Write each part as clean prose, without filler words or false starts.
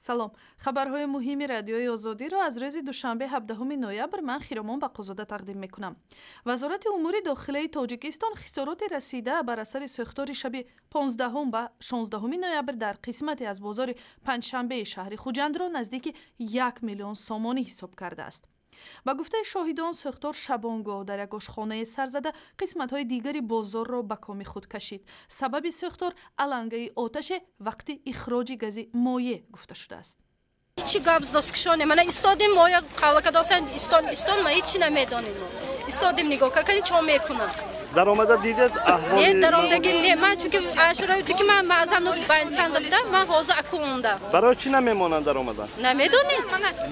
Салом. Хабарҳои муҳими Радиои Озодиро аз рӯзи душанбе, 17 ноябр, ман, Хиромон Бақозода, тақдим мекунам. Вазорати умури дохилаи Тоҷикистон хисороти расида бар асари сӯхтори шаби 15 ба 16 ноябр дар қисмате аз бозори Панҷшанбеи шаҳри Хуҷандро наздики 1 миллион сомонӣ ҳисоб кардааст. Ба гуфтаи шоҳидон, сӯхтор шабонгоҳ дар як ошхонае сар зада, қисматҳои дигари бозорро ба коми худ кашид. Сабаби сӯхтор алангаи оташе вақти ихроҷи гази моеъ гуфта шудааст. Ҳичи гап доскишоне, мана истодем, моя қавлака досан, истон, истон, ма ҳичи намедонем. Истодем, нигоҳ какани, чо мекунам. Даромада дидед? Не, даромадаги не, ман чунки ашура ки ман маъзам байнсанда будам, ман ҳозир аку омдам. Барои чӣ намемонанд даромада? Намедонем,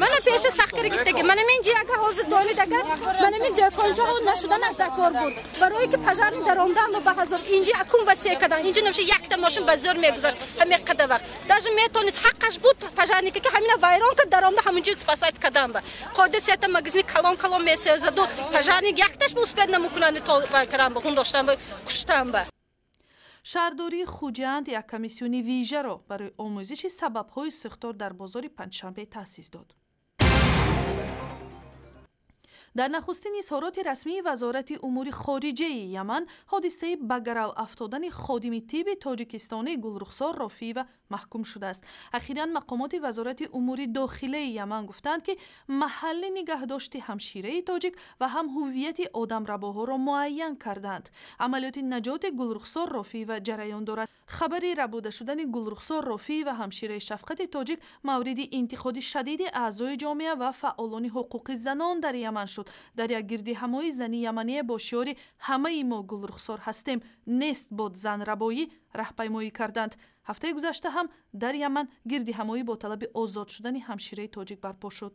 мана пеша сахкара гифтаги, мана мин ҷи, агар ҳозир донид, агар мана мин дӯкончаҳо нашуданаш дар кор буд, барое ки пожарный даромадан ба ҳазор инҷи акун васеъ кардан. Инҷи намша якта мошин ба зӯр мегузашт. Ҳаме қада вақт даже метонист, ҳаққаш буд пожарника, ки ҳамина вайрон кард, даромада ҳаминҷи спасать кардан. Ба қоида сета магазини калон калон месӯзаду пожарник якташ успеть намекунанд, то вай кардан ба хун доштан ба куштан ба. Шаҳрдории Хуҷанд як комиссиони вижаро барои омӯзиши сабабҳои сӯхтор дар бозори Панҷшанбе таъсис дод. Дар нахустин изҳороти расмии Вазорати умури хориҷаи Яман ҳодисаи ба гарав афтодани ходими тибби тоҷикистонӣ Гулрухсор Рофиева маҳкум шудааст. Ахиран мақомоти Вазорати умури дохилаи Яман гуфтанд, ки маҳалли нигаҳдошти ҳамшираи тоҷик ва ҳам ҳуввияти одамрабоҳоро муайян карданд. Амалиёти наҷоти Гулрухсор Рофиева ҷараён дорад. Хабари рабуда шудани Гулрухсор Рофиева, ҳамшираи шафқати тоҷик, мавриди интиқоди шадиди аъзои ҷомеа ва фаъолони ҳуқуқи занон дар Яман шуд. Дар як гирдиҳамои зани ямание бо шиори «Ҳамаи мо Гулрухсор ҳастем, нест бод занрабоӣ» раҳпаймоӣ карданд. Ҳафтаи гузашта ҳам дар Яман гирдиҳамоӣ бо талаби озод шудани ҳамшираи тоҷик барпо шуд.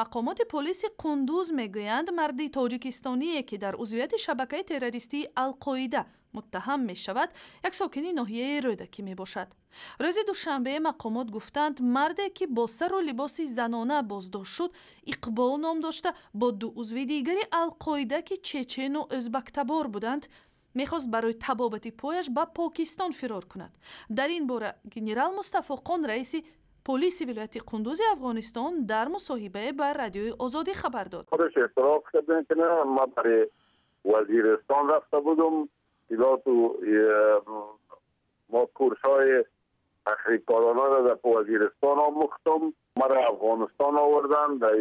Мақомоти полиси Қундуз мегӯянд, марди тоҷикистоние, ки дар узвияти шабакаи террористии Алқоида муттаҳам мешавад, як сокини ноҳияи Рӯдакӣ мебошад. Рӯзи душанбе мақомот гуфтанд, марде, ки бо сару либоси занона боздошт шуд, Иқбол ном дошта, бо ду узви дигари Алқоида, ки чечену ӯзбактабор буданд, мехост барои табобати пояш ба Покистон фирор кунад. Дар ин бора генерал Мустафоқон, раиси полиси вилояти Қундузи Афғонистон, дар мусоҳибае ба Радиои Озодӣ хабар дод. Худаш эътироф кардем, ки не, ма барои Вазиристон рафта будум, то мо курсهای تخریبکارانه را در وزیرستان آموختم، مرا افغانستان آوردن، در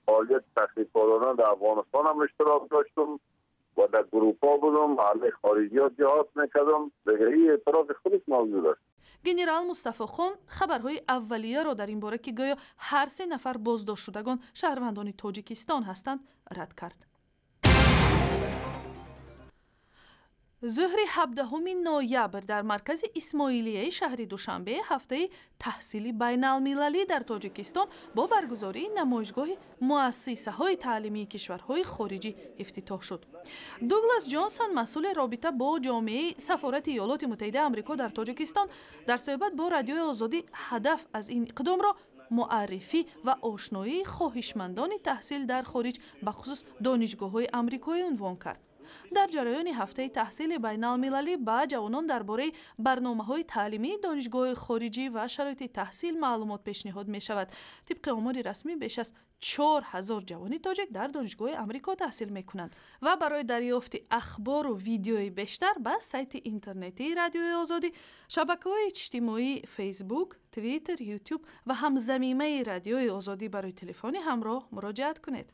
فعالیت تخریبکارانه در افغانستان هم اشتراک داشتم و در گروپ ها بودم، علیه خارجی ها جهاد میکردم. دیگه این اعتراف خودش موجود است. Генерал Мустафохон хабарҳои аввалияро дар ин бора, ки гӯё ҳар се нафар боздоштшудагон шаҳрвандони Тоҷикистон ҳастанд, рад кард. Зуҳри 17 ноябр дар маркази Исмоилияи шаҳри Душанбе ҳафтаи таҳсили байналмилалӣ дар Тоҷикистон бо баргузории намоишгоҳи муассисаҳои таълимии кишварҳои хориҷӣ ифтитоҳ шуд. Дуглас Ҷонсон, масъули робита бо ҷомеаи Сафорати Иёлоти Муттаҳидаи Амрико дар Тоҷикистон, дар суҳбат бо Радиои Озодӣ ҳадаф аз ин иқдомро муаррифӣ ва ошноии хоҳишмандони таҳсил дар хориҷ, бахусус донишгоҳҳои амрикоӣ, унвон кард. Дар ҷараёни ҳафтаи таҳсили байналмилалӣ ба ҷавонон дар бораи барномаҳои таълимии донишгоҳҳои хориҷӣ ва шароити таҳсил маълумот пешниҳод мешавад. Тибқи омори расмӣ, беш аз 4000 ҷавони тоҷик дар донишгоҳи Амрико таҳсил мекунанд. Ва барои дарёфти ахбору видеои бештар ба сайти интернетии Радиои Озодӣ, шабакаҳои иҷтимоӣ Фейсбук, Твиттер, Ютуб ва ҳам замимаи Радиои Озодӣ барои телефони ҳамроҳ муроҷиат кунед.